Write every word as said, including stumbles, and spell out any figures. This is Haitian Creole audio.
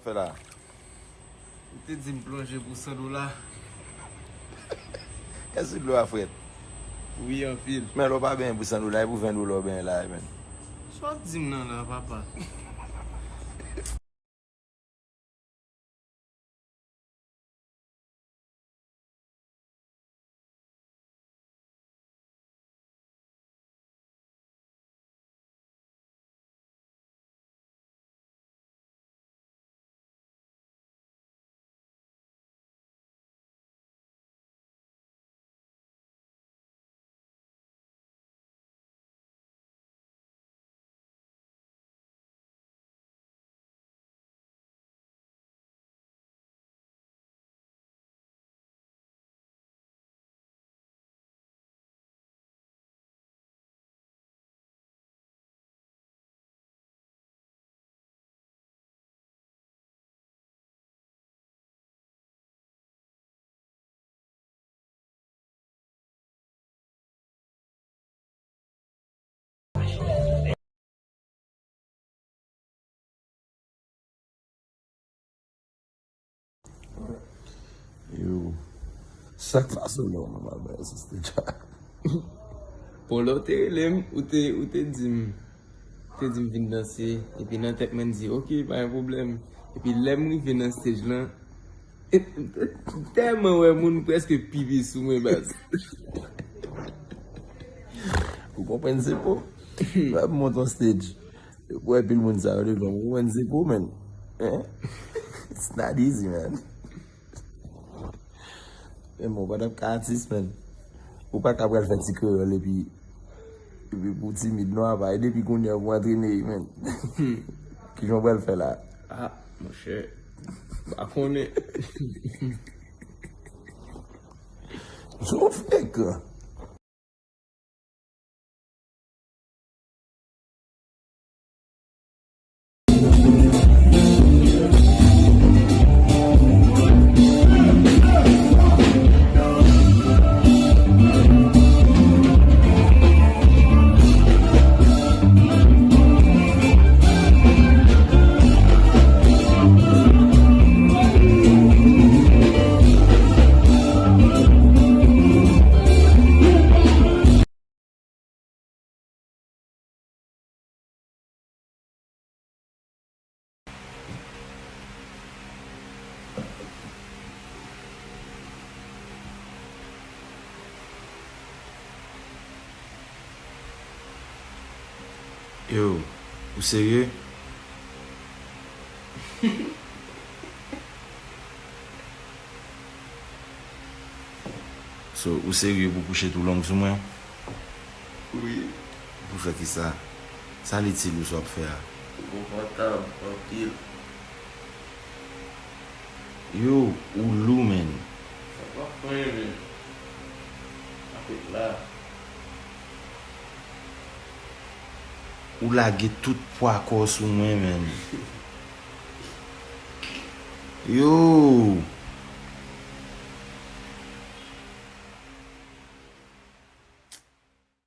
Fè la. Ou te di m plonje pou san dola. Èske dlo a frèt? Wi, anpil. Men lè w pa benyen pou san dola, e pou ven dola w benyen la, men. Sa w ap di m nan la, papa? Yo, sak fason non, mwen pa bay sou stage la. Bon, lè w te rele m, ou te, ou te di m, ou te di m vin danse, epi nan tèt mwen, m di, "Ok, pa gen pwoblèm." Epi lè m rive nan stage lan, m tèlman wè moun prèske pipi sou mwen, baz. Ou konprann se po? Lè m monte yon stage, wè pil moun sa yo devan m, ou konprann se po, men. Hein? It's not easy, man. Men bon, pandan w ka atis, men, ou pa ka pral fè ti kreyòl epi, epi pou w timid, non, apa, e depi kounye a pou w antrene, men. Kijan w pral fè la? Ah, monchè, m pa konnen. Jan w frekan. Yo, ou serye? So, ou serye pou kouche tou long sou mwen? Wi. Pou fè kisa? Sa l itil ou sa w ap fè a? Ou konfòtab anpil. Yo, ou lou, menn. Sa pa fè anyen, menn. Afèt la. Ou lage tout pwa kò w sou mwen, menn. Yo!